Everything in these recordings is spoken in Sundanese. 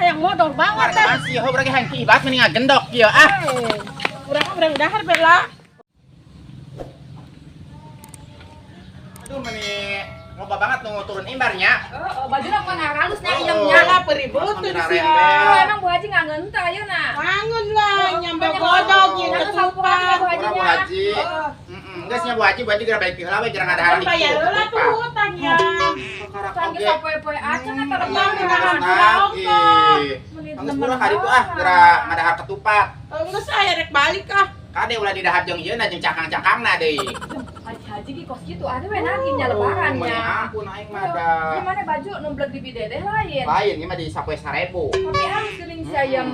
Yang modal banget teh. Masih ho berarti hang kibat mending ngagendok ieu ah. Urang dahar bela. Aduh meni loba banget nu turun imbarnya. Heeh, bajuna mah ngahalusnya Oh. ieu nya. Lah peributeun sia. Emang Bu Haji ngangen teh ayeuna. Ngangen lah nyampe godog nyeun ketupat. Bu Haji Urang Bu Haji. Heeh, geus nya Bu Haji, Bu Haji geura balik heula we jarang ada Kan bayar heula tuh hutang ya. Canggih sapoe-poe acan eta Yang Geus murah hari itu ah, geura ngadahar ketupat. Geus aya rek balik ah. Kade ulah didahar jeung ieu na jeung cakang-cakangna deui. Haji ge kos kitu ada we nagih nya lebaran nya. Ampun aing mah da. Gimana baju numblek di bidedeh lain. Lain ieu mah di sapoe 1000. Tapi harus geuning si ayam.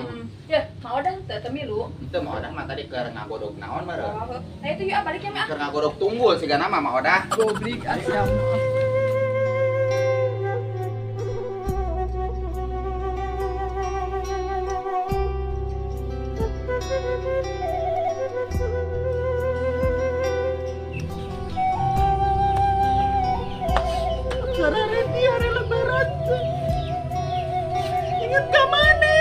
Ya, mau dah teu temilu. Teu mau dah mah tadi keur ngagodog naon meureun. Nah itu yuk balik ya mah. Keur ngagodog tunggul sigana mah mau dah. Goblik ayam. Sarareti hari lebaran. Ingat ke mana?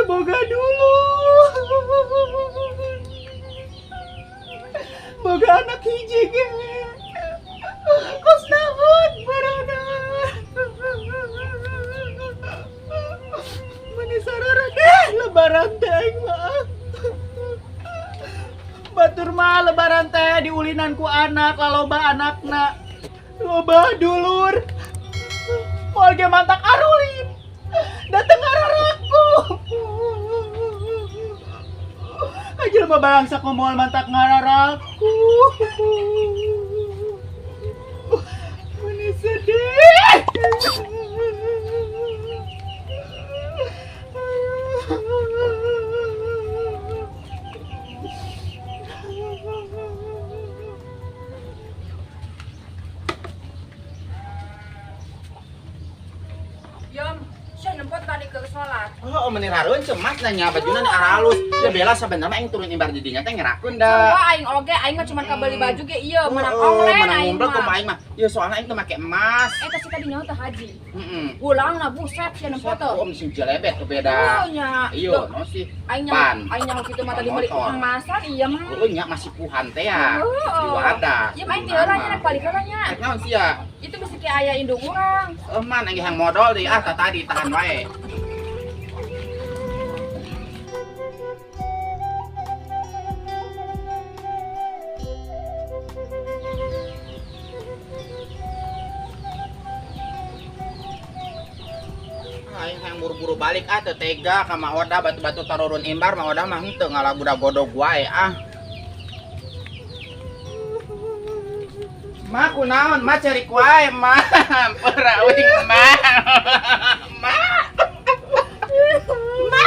Boga dulu. Boga anak hiji ge. Kos naon barana. Meni sararete lebaran teh aing mah. Batur mah lebaran teh diulinan ku anak, laloba anakna. Loba dulur. Moal ge mantak arulin. Dateng ngararaku. Aja mah balangsa ku moal mantak ngararaku. Meni sedih. Yom, saya nempot tadi ke sholat. Oh, meni rareun cemas nanya bajuna ni aralus. Ya bela sebenarnya aing turun imbar didinya teh ngerakeun da. Coba aing oge, aing mah cuman kabeli baju ge ieu menang online menang aing ngumbrek mah. kumaha aing mah. Ya soalnya aing teh make emas. Eta sih tadi nyaho teh haji. Heeh. Ulangna buset sia nempot teh. Oh, sing jelebet tuh beda. Oh nya. Iya, no sih. Aing nyaho kitu mah tadi meuli emasan iya mah. Heueuh nya masih puhan teh ya. Di wadah. Ieu mah aing ti heula nya rek balik heula nya. Rek naon sia? Itu bisi ke aya indung urang. Eh man aing hayang modal deui ah tadi tahan wae. Aing hayang buru-buru balik ah teu tega ka Ma Oda batu-batu tarurun imbar Ma Oda mah henteu ngalabudak godog wae ah. Ma kunaon ma ceurik wae ma. Ampura uing ma. Ma. Ma.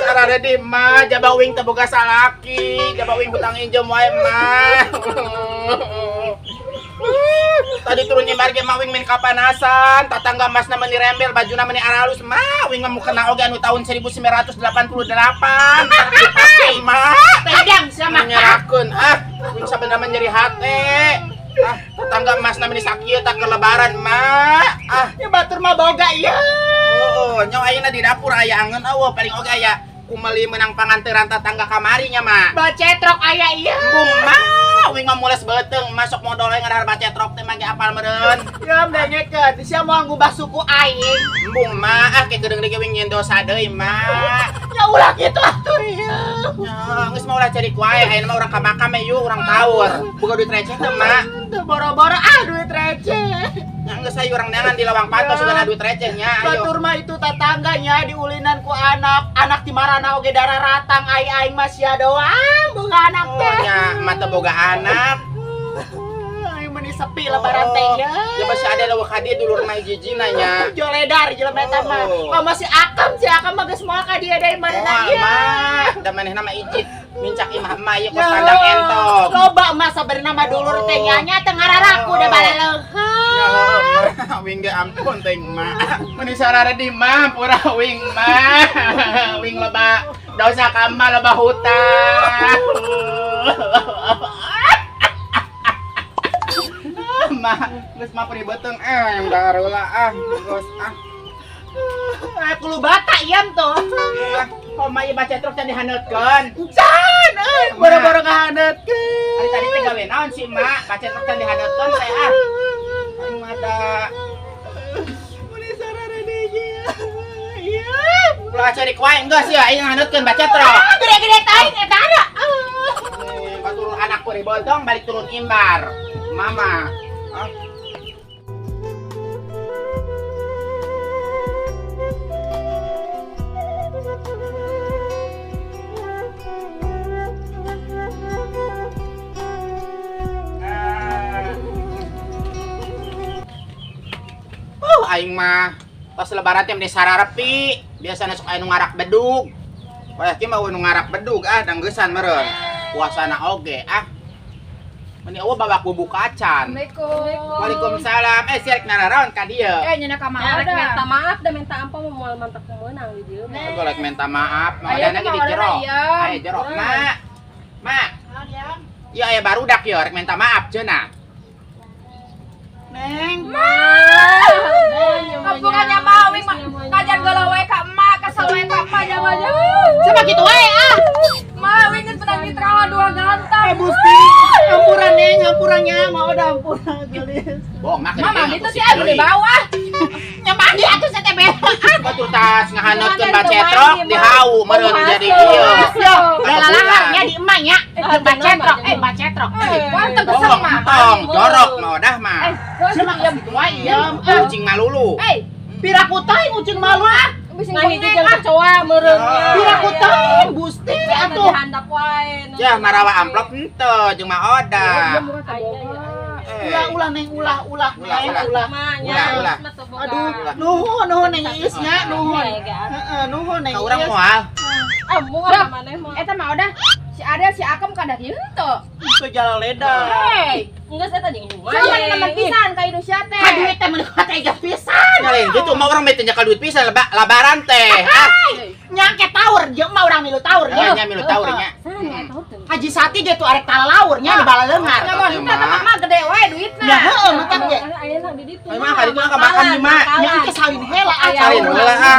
Sarare di ma jaba uing teu boga salaki, jaba uing hutang injem wae ma. Tadi turun imbar ge mah uing min kapanasan, tatangga masna meni rembel, bajuna meni aralus mah uing mah mukena oge anu tahun 1988. Dipake mah. Pedang sama nyerakeun ah, uing sabenerna mah nyeri hate. Ah, tetangga masna meni sakieu tak ke lebaran mah. Ah, ya batur mah boga ieu. Oh, nyawa ayeuna di dapur aya angeun eueuh paling oge aya kumeli menang panganteran tatangga kamari nya mah. Bacetrok aya ieu. Embung mah, wing mah mules beuteung masuk modal we ngadahar bacetrok teh mah ge apal meureun. Ya dengekeun, sia moal ngubah suku aing. Embung mah, ah ke kedeung deui wing nyeun dosa deui mah. Ya ulah kitu atuh ieu. Ya, geus mah ulah cari ku ae, ayeuna mah urang ka makam we yuk, urang taur. Boga duit receh teh mah. Teu boro-boro ah duit receh. Ya geus ayo urang neangan di lawang pantos sugan duit receh nya ayo. Batur mah itu tatangganya diulinan ku anak, anak di marana oge dararatang ai aing mah sia doang boga anak teh. Oh nya mah teu boga anak. Aing meni sepi lebaran teh ya. Ya masih ada leuweuh ka dieu dulur mah hiji-hijina nya. Joledar jelema eta mah. Oh masih akam mah geus moal ka dieu deui marana ieu. Mah, da manehna mah ijit. Mincak imah emak ieu kos kandang entog. Loba mah sabenerna mah dulur teh nya nya teu ngararaku da balaleunghar. Ya mah wing ge ampun teh mah. Meuni sarare di mah pura wing mah. Wing loba dosa ka emak loba hutang. Mah, geus mah puri beuteung barulah ah geus ah. Kulo bata ieu tuh. Kok mah ieu bacetrok can dihaneutkeun? Can euy, boro-boro ngahaneutkeun. Ari tadi teh gawe naon sih, Mak? Bacetrok can dihaneutkeun teh ah. Aing mah da Meni sarare deui. Ieu. Ulah cari ku aing geus ya, aing ngahaneutkeun bacetrok. Gede-gede teuing eta ada. Batur anak puri beuteung balik turun imbar. Mama. Ah. Aing mah pas lebaran teh meni sararepi, biasana sok aya nu ngarak bedug. Wah, kieu mah nu ngarak bedug ah danggeusan meureun. Puasana oge ah. Meni eueuh babak bubuk acan. Assalamualaikum. Waalaikumsalam. Sia rek naraon ka dieu? Nya ka Mak Rek minta maaf da minta ampun moal mantak meunang di dieu. Aku rek minta maaf, Mak Odana ge di jero. Ayo jero, Mak. Mak. Ieu aya barudak ieu rek minta maaf cenah. Neng. Kampungannya mah wing mah ngajar galau we ka emak, kesel we ka emak jamannya. Sama kitu wae ah. Mak wing geus menang mitra dua ganteng. Gusti, hampura Neng, hampurannya mau udah hampura gelis. Bohong mak. Mama itu sih anu di bawah. Nya mandi atuh saya teh beha. Batur tas ngahaneutkeun bacetrok dihau meureun jadi ieu. Lalalaharnya di emak nya. Bacetrok, bacetrok. Wah, teu kesel mah. Tong, jorok mah udah mah. Cenah kitu wae ieu. Ucing malulu. Piraku teuing ucing malu ah. Nah hiji jeung kecoa meureun nya. Piraku teuing Gusti atuh. Dihandap wae. Ya marawa amplop henteu jeung Mak Oda. Ulah ulah Neng ulah ulah Neng ulah. Ulah ulah. Aduh, nuhun nuhun Neng Iis nya nuhun. Heeh, nuhun Neng. Ka urang moal. Ah, moal maneh mah. Eta mah Oda si Adel si Akem kada dieu henteu. Teu jalaleda. Hei, geus eta jeung ieu. Sama nemen pisan ka Indonesia teh. Ka duit teh mun teh pisan. Nya lain gitu mah urang mah teh nyakal duit pisan labaran teh. Ah. Nyangke taur jeung mah urang milu taur nya. Nya milu taur nya. Haji Sati ge tuh arek talalaur nya di balaleungar. Nya mah henteu teh mah gede wae duitna. Ya heueuh matak ge. Ayeuna di ditu. Emang ka ditu ka makan di mah. Nya engke salin heula ah. Salin heula ah.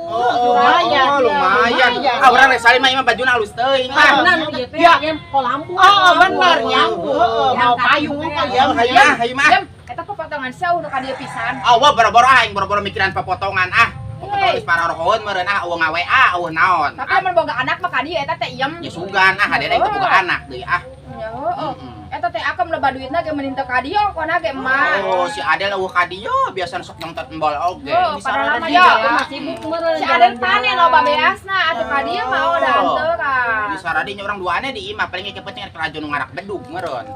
Lumayan. Oh, lumayan. Ah urang rek salin mah ieu mah bajuna alus teuing mah. Ya, oh bener nya. Heeh, mau payung mah ya. Hayu mah, hayu mah. Eta potongan sia udah ka dieu pisan. Ah, wah boro-boro aing boro-boro mikiran popotongan ah. Popotongan geus parorohoeun meureun ah eueuh ngaWA eueuh naon. Tapi amun boga anak mah ka dieu eta teh iem. Ya sugan ah hadena teh boga anak deui ah. Ya heueuh. Eta teh akem loba duitna ge mending teu ka dieu kona ge emak. Oh, si Adel eueuh ka dieu biasa sok nyongtot embol oge. Oh, padahal mah ya sibuk meureun. Si Adel panen loba beasna atuh ka dieu mah udah henteu ka. Di saradi nya urang duane di imah paling ge kepecing rek rajo nu ngarak bedug meureun.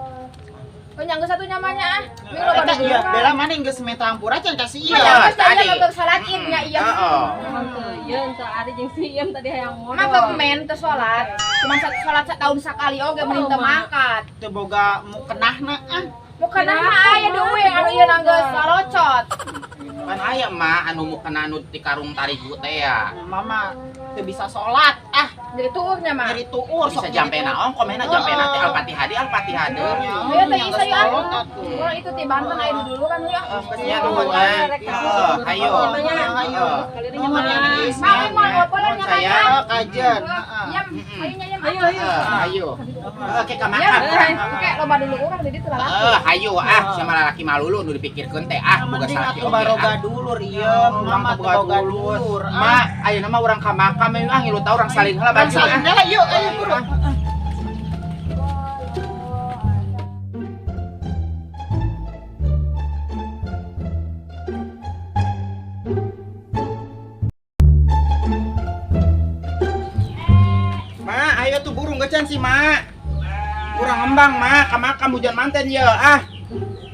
Oh, nyangga satu nyamanya ah. Ming loba Eta duit. iya, bela mana geus minta hampura can kasih Iya, iya. tadi salat id nya iya. Heeh. Iya, henteu ari jeung si Iem tadi hayang modal. Mah gemen teu salat. Cuma salat setahun sekali oge mending teu mangkat. Teu boga mukenahna ah. Mukenah mah aya duit anu ieu geus lalocot. Kan aya mah anu mukena anu di karung tarigu teh ya. Mama teu bisa salat ah. Jadi tuurnya mah. Nyeri tuur Bisa jampe naon komena jampe na teh Al-Fatihah di Al-Fatihah deui. Ayo teh isa ya. Urang itu ti Banten aya dulu kan ya. Nya nuhun nya. Heeh, hayo. Ayo. Mau mau ngopolan nya Saya kajen. Yam, ayo nya yam. Ayo ayo. Ayo. Oke ka makam. Oke, loba dulu urang jadi teu lalaki. Heeh, hayo ah sama lalaki malulu nu dipikirkeun teh ah boga Mending salaki atuh oge. baroga dulur ieu, mama teu boga dulur. Ma, ayeuna mah urang ka makam ah ngilu tau urang salin heula baju Salin heula yuk, ayo buru. Ma, ayo tuh burung gecan sih, Ma. Urang ngembang, Ma, ka makam hujan manten ye ah.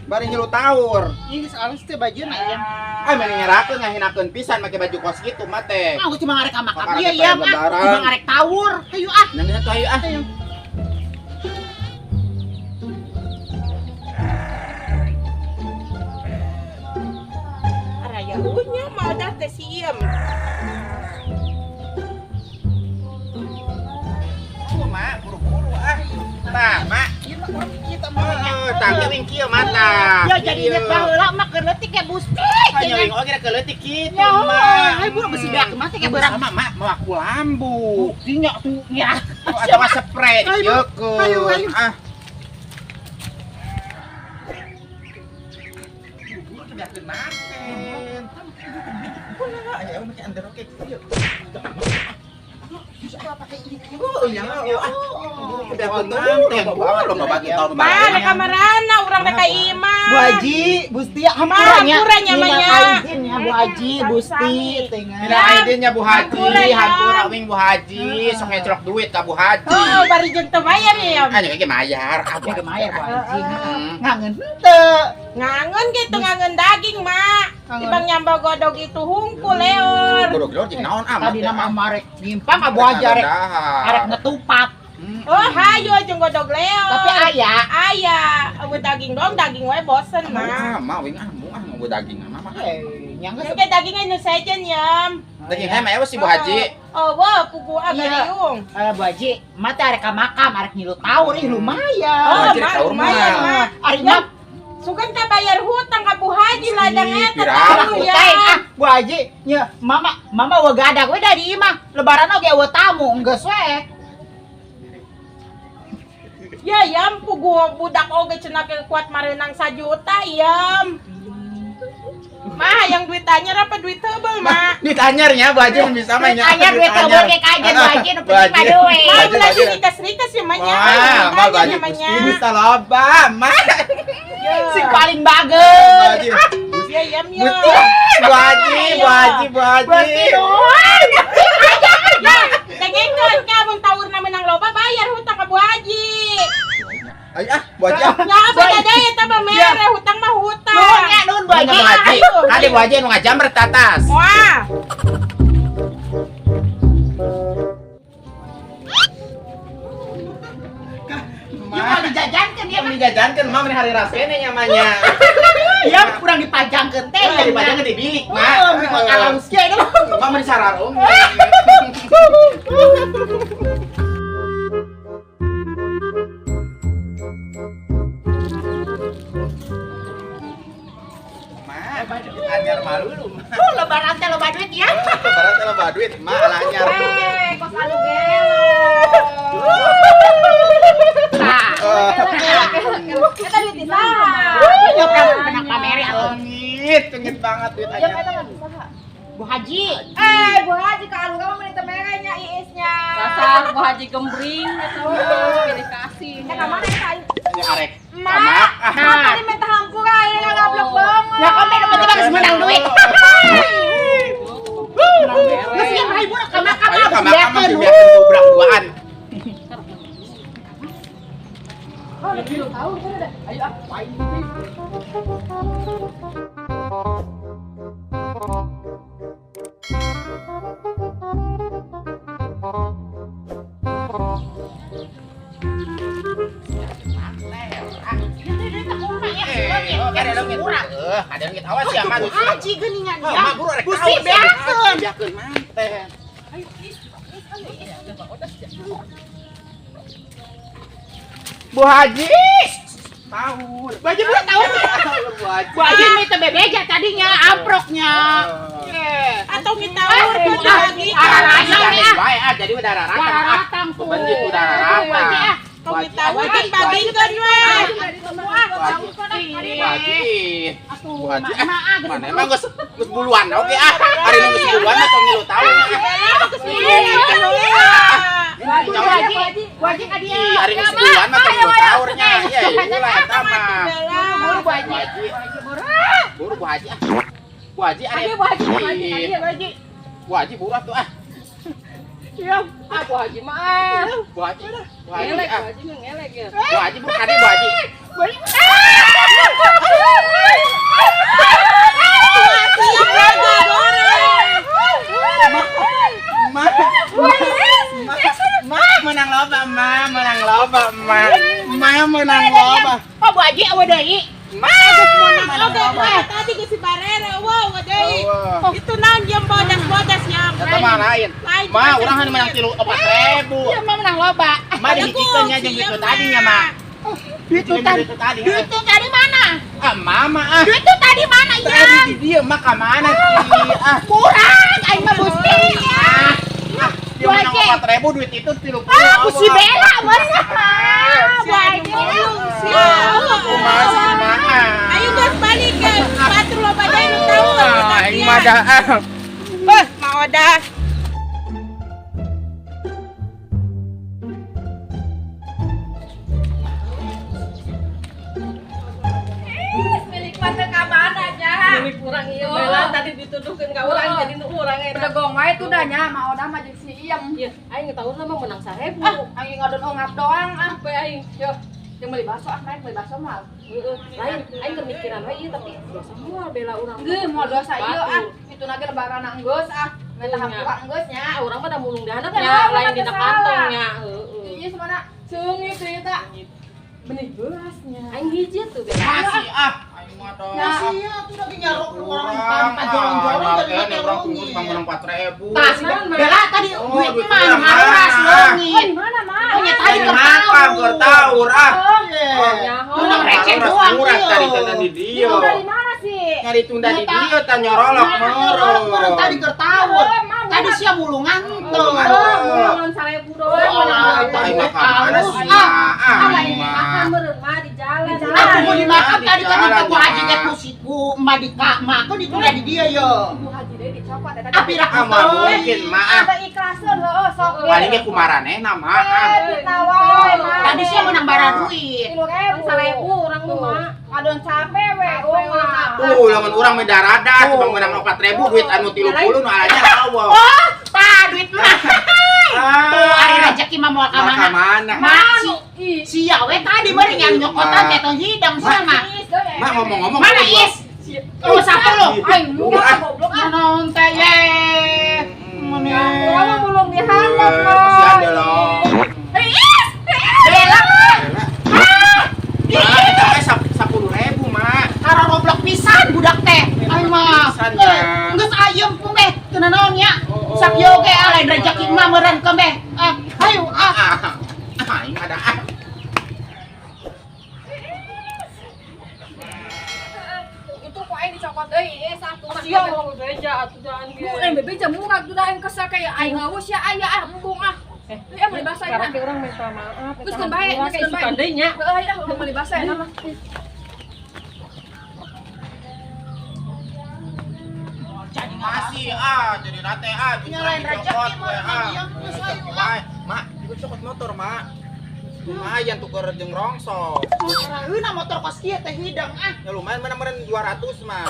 Bari ngilu taur. Ieu geus alus teh bajuna ieu. Ah, mending nyerakeun ngahinakeun pisan make baju kos kitu mah teh. Ah, cuma ngarek ka makam Kakak ieu kita ya, yang lebaran. Cuma ngarek tawur. Hayu ah. Nang tuh ayo ah. Araya unya mau dah teh siem. Tuh, Ma, buru-buru ah. Tah, Ma. Ieu mah urang kieu mah. Tah, wing kieu mah tah. Ya jadi inget baheula mah keur leutik ya Gusti. Hanya wing oge keur leutik kitu, Ya, Ma. hayu buru besi beak mah teh kayak beurang. Sama, Ma, mau aku lambu. Buktinya tuh ya. Atau mah spray Ayo, diekeun. ayo, ayo. Ah. Buru-buru teh beakeun maten. Ulah, aya make under oke kieu. Oh, ya, ah. Beakeun manten. Lomba batu tahun Ma, rek kamarana urang rek ka imah. Bu Haji, Gusti hampura nya. Hampura nya, Ma, nya. Izin ya Bu Haji, Gusti tengah. Minal aidin ya Bu Haji, Hampura, ya. hampura wing Bu Haji, sok ngecrok duit ka Bu Haji. Oh, bari jeung teu bayar ya. Ah, nya ge mayar, ah Bu Ge Haji. mayar Bu Haji. Heeh. Ngangen henteu. Ngangen gitu ngangen daging, Ma. Tibang nyamba godog itu hungkul leor. Godog leor jeung naon ah. Tadi nama marek nyimpang ka Bu Haji arek arek ngetupat. Oh, hayo jeung godog leor. Tapi aya aya, eueuh daging dong, daging wae bosen, Ma. Ah, ma wing ah, mung ah mau daging ah, mah. Eh, nya geus Engke dagingnya nu sejen yam. Daging hem aya si Bu Haji. Oh, wah, pugu Iya. agariung. Eh, Bu Haji, mah teh arek ka makam, arek ngilu taur ih lumayan. Oh, Haji Ma, taur mah. lumayan, Ma. Ari mah Sugan teh bayar hutang ka Bu Haji ladang eta pirang. tahu ya. teh ah, Bu Haji, nya mama mama eueuh gadak we da di imah. Lebaran oge eueuh tamu, geus we. Ya yam pugu budak oge cenah ke kuat mareunang sajuta yam. Ma, yang duit anyar apa duit tebel, Ma? Duit anyar nya Bu Haji mun bisa mah nya. Duit anyar, duit tebel ge kajen Bu Haji nu penting mah duit. Ma, belah rikas-rikas ya, Ma nya. Wah, Ma Bu Haji Duit anyar, Gusti Ma, nya. bisa loba, Ma. Sing paling Bu bager. Haji. Ya yam ya. Bu Haji, Bu Haji, Bu Haji. Berarti nuhun. Ya, dengekeun ka mun taurna menang loba bayar hutang ka Bu Haji. Ayo ah, Bu Haji ah. Ya apa ada eta mah mere hutang mah hutang. Nuhun ya, nuhun Bu Haji. Bu Haji. Kade Bu Haji nu ngajamret ke atas. Wah. Ya mau dijajankeun ya Yang dijajankeun mah meni hari rasene nya mah nya. Ya kurang dipajangkeun teh. Teh dipajangkeun di bilik, Ma. Oh, beri kota alus ge itu. Ma meni sararung. Ma, anyar malu lu, Ma. Tuh lebaran teh loba duit ya. Lebaran teh loba duit, Ma, ala anyar. Eh, kos anu gelo. Tah. Eta duit di saha? Ya pernah pernah pamere atuh. Pengit, pengit banget duit Ya anyar. eta mah di saha? Bu Haji. Eh, Bu Haji ka anu kamu meni teu mere nya iisnya. Dasar Bu Haji gembring eta mah pilih kasih. Ya ka mana eta ayo? Nya arek. Ma, Kamak ah. nah, tadi minta hampura ya ngablok banget. Ya kamu nu penting mah geus menang duit. Geus ieu mah ibu ka makam Ayo ah, ka geus makam mah beakeun. dibeakeun dobrak duaan. Oh, lebih tahu kan ada. Ayo ah, Ada leungit awas ya, Ma. Bu Haji geuningan Oh, ya. Ma, buru arek Gusti tahu, beakeun. Beakeun manten. Ayo, is, is, ayo, is. Bu Haji. Tahu. Bu Haji belum tahu. Bu Haji. Bu Haji ini teh bebeja tadinya amproknya. Atau kita urut lagi. Wae ah jadi udah raratan. Raratan tuh. Bebenjit udah raratan. Kau kita urut bagikeun we. Bu Haji. Bu Haji. Mana emang geus geus buluan oke ah. Ari nu geus buluan mah tong ngilu tahu. Bu Haji, Bu Haji ka dieu. Ari nu geus buluan mah tong ngilu tahu nya. Iya, ulah eta mah. Buru Bu Haji. Buru Bu Haji ah. Bu Haji ari. Bu Haji, Bu Haji, Bu Haji. Bu Haji buru atuh ah. Iya, ah Bu Haji mah ah. Bu Haji. Bu Haji Ngelek, ah. Bu Haji mah ngelek ya. Bu Haji buru kade Bu Haji. Ma, ma, menang loba, ma, menang loba, ma, ma, menang loba. Pak Bu Haji awe deui. Ma, menang Oke, loba. tadi geus si barere, wow, deui. Itu naon jam bodas-bodas nya. Eta mah lain. Ma, urang hanya menang 3-4 ribu. Iya mah menang loba. Ma dihijikeun nya jeung itu tadi nya, Ma. Duit itu tadi. tadi. Duit itu tadi mana? Ah, mama ah. Duit itu tadi mana ya? Tadi di dieu mah ka mana sih? Ah, Kurang aing mah Gusti. ah. Dia menang 4.000 duit itu 30. Ah, ku si Bella meureun. Bu Haji. Kumaha sih, Ma? Ayo geus balik ke batur loba deui nu tahu. Aing mah dah. Eh, Ma Odah. Milik mah teu ka mana nya? Milik urang ieu Bella tadi dituduhkeun ka urang jadi nu urang eta. Bedegong wae tuh dah nya, Ma Odah mah jeung si Iyem. Iya, aing ngetahuan mah menang 1.000. Ah, aing ngadon ongap doang ah. Apa aing? Yo, jeung meuli bakso ah, naik meuli bakso mah. Heeh, lain aing kemikiran we ieu tapi dosa moal bela urang. Geus moal dosa ieu ah. Itu nage lebaran enggeus ah. Meta hampura enggeus nya. Ah, urang mah da mulung dahana Nya, nya, lain dina kantong nya. Heeh. Ieu semana ceungit ieu ta. Benih belasnya. Aing hiji tuh bela. Masih ah. Aing mah dah. Sia tuh lagi nyarok lu orang tanpa jorong-jorong jadi Orang orang tunggu menang 4.000. Tas Bella tadi Oh, duit duit mah urang haras mana? leungit. Mana mah? Oh, nya tadi Aing makan keur taur ah. Nyaho. Menang receh doang Murah ieu. tadi tanda di dieu. Dari mana sih? Nyari tunda di dieu tah nyorolok Nyorolok meureun moro. tadi keur taur. Tadi sia mulungan teu. Mulungan. Mulungan 1.000 doang. Aing mah ka mana sih? Ah, Ah, Lain aing makan mah. Meureun mah di jalan. Aku mau dimakan Di tadi kan jalan, ku Haji Ma. teh ku si ku emak di ka mak ku ditunda di dieu yo. Bu Haji deui dicopot eta. Api rak Ah, moal mungkin mah ah. Ada ikhlaseun heueuh sok. Paling ge kumaranehna mah ah. Kita wae mah. Tadi sia menang bara duit. 3.000. 1.000 urang mah mah. Ngadon capek we mah. Tuh, lamun urang mah darada, cuma menang 4.000 duit anu 30 nu alanya awal. Oh, tah duit mah. Tuh ari rezeki mah moal ka Ka mana. mana? Mak si sia we tadi meureun yang nyokotan teh tong hidang sia mah. Mak ngomong-ngomong Mana is? Oh, siapa lu? Aing lu Ah. goblok ah. Naon teh ye. Mana? Urang mah mulung di handap Kasihan deh lo. Is! Bella. Mak, eta teh 10.000, Mak. Karo roblok pisan budak teh. Aing mah. Pisan, ya. Geus ayem pun beh, teu naon nya. Sak yo ge lain rezeki mah meureun ke beh. Ah, hayu ah. Ah, aing ada ah. Itu kok aing dicopot deui is atuh mah. Sia ngomong bebeja atuh jangan ge. Bu, lain bebeja murah tuh dah aing kesel kayak aing ngawas ya aya ah embung ah. Eh meuli basa Sekarang ya. orang minta maaf. Geus keun bae, geus keun bae. Isukan deui nya. Heueuh aya urang meuli basa ya mah. Masih ah, jadi nate ah, Nyalain dicopot rezeki we mah ah. diam geus hayu Rezeki ah. wae. Mak, ieu cokot motor, Mak. Lumayan tuker jeung rongsok. Raheuna motor kos kieu teh hidang ah. Ya lumayan mana meureun 200 mah.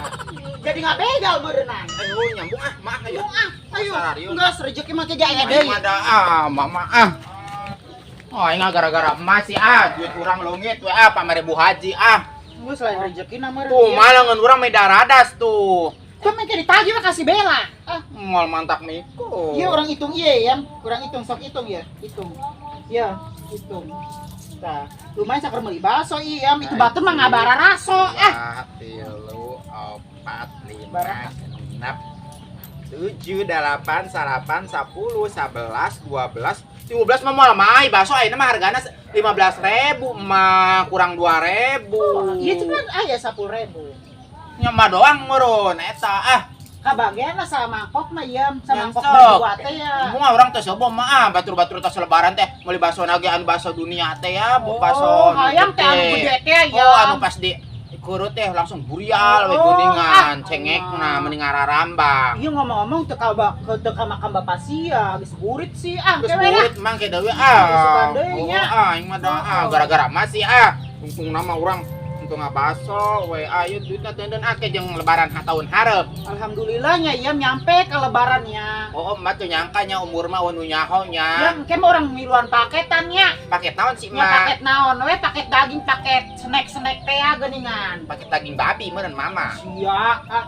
Jadi ngabegal beureunan. Ayo nyambung ah, Mak ayo. Ayo ah, ayo. Sararieu. Geus rezeki mah teh aya Aing deui. mah da ah, mama ah. Oh, aing gara-gara emas sih ah, duit urang leungit we ah, pamere Bu Haji ah. Geus lain rezeki na meureun. Tuh malah ngeun urang meh daradas tuh. Tuh mah ditagih mah kasih Bella. Ah, Moal mantak miko. iya orang hitung iya ya, orang hitung sok hitung ya, hitung. Iya, hitung. Tah, lumayan saker meuli baso iya, itu batur mah ngabara raso ah. 3, 4, 5, 6, 7, 8, 9, 10, 11, 12, 15 mah moal mai, bakso ayeuna mah hargana 15.000 mah kurang 2.000. Iya cuman aya 10.000. Nya mah doang meureun eta ah. Kabagian lah sama mangkok mah ieu, sama mangkok Nyensok. berdua teh ya. Mun urang teh sobo mah ah batur-batur tos lebaran teh meuli bakso nage anu bakso dunia teh ya, Oh, bakso nu hayang teh anu gede teh ya. Oh, anu pas di kurut teh langsung burial we Oh, geuningan, ah. cengekna mending ngararambang. Iya ngomong-ngomong teu ka teu ka makam bapak sia, geus burit sih ah. Geus Ke we lah. burit mang ke deui ah. Geus deui Oh, nya. ah aing mah dah ah gara-gara masih ah. Untung nama urang untung ngabaso we ayo duitna teh den akeh jeung lebaran tahun hareup. Alhamdulillahnya iya nyampe ke lebarannya. Oh, emak tuh nyangka nya umur mah nu nyaho Ya, nya. engke mah orang ngiluan paketannya. Paket naon sih Ya mah? paket naon we, paket daging, paket snack-snack teh ya geuningan. Paket daging babi meureun mama. Sia ah.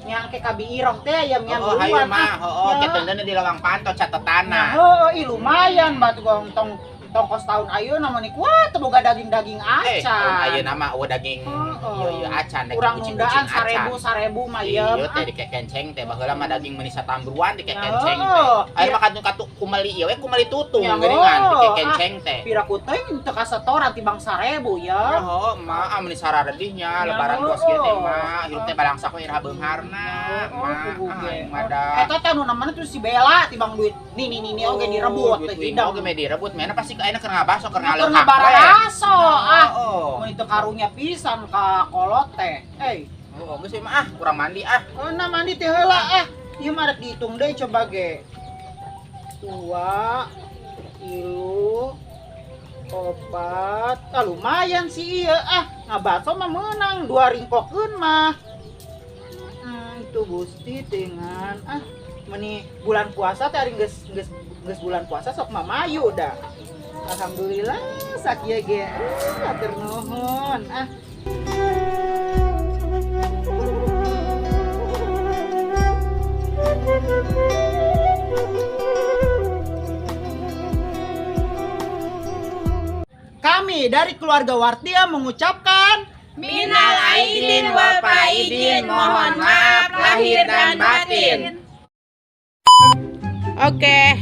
Nya engke ka biiroh teh ya nya Oh, hayu ngiluan mah, heeh, Ya. ke tendana di lawang panto catetana. Nah, heuh, ih lumayan batu gong tong tongkos tahun ayeuna mah ni kuat teu boga daging-daging Eh, acan. tahun ayeuna mah eueuh daging Heeh. ieu ieu acan daging Urang kucing-kucing nundaan acan. 1000 1000 mah ieu. Iya teh dikekenceng teh baheula mah daging meuni satambruan dikekenceng teh. Heeh. Ayeuna mah kantun katu kumeli ieu we kumeli tutung Ya, geuningan heuh. dikekenceng teh. Pira ku teuing teu kasetoran tibang 1000 ya. Ya heuh mah ah meuni sararedih nya Ya, lebaran kos kieu teh heuh. mah hirup teh balangsak we iraha beungharna. Oh, Mah kubu ah, ge. aing mah da. Eta teh anu namanya tuh si Bella tibang duit nini nini oge direbut Duit teh uing hidang. oge meh direbut mehna pasti ka ayeuna keur ngabaso keur Keur ngaleuhak we. ngabaraso ah. Oh, Mun itu karunya pisan ka kolot teh. Eh, oh, geus mah ah kurang mandi ah. oh, mandi teh heula ah. Ieu mah rek dihitung deui coba ge. 2 3 4. Ah lumayan sih ieu ah. Ngabaso mah meunang 2 ringkokeun mah. Itu Gusti dengan ah meni bulan puasa teh ari geus geus geus bulan puasa sok mamayu dah. Alhamdulillah sakieu ge. Hatur nuhun ah. Kami dari keluarga Wartia mengucapkan Minal aidin wal faidin, mohon maaf lahir dan batin. Oke.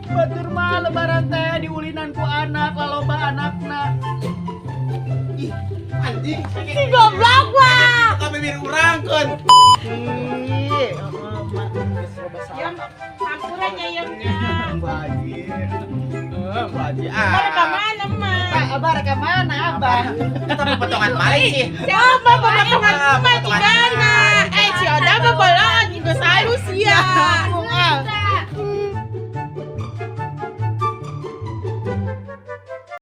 Batur mah lebaran teh diulinan ku anak laloba anakna. Ih, anjing. Si goblok wah. Ka bibir urang keun. Ih, heeh, Mak. Geus loba salah. Hampura nya yemnya. Bu Haji. Eh, Bu Haji. Ah. Mereka mana, Mak? Pak, Abah rek mana, Abah? Kita potongan maling sih. Si Abah pemotongan Ah, emak potongan jigana. emak. Eh, si Oda mah bolon juga halus ya.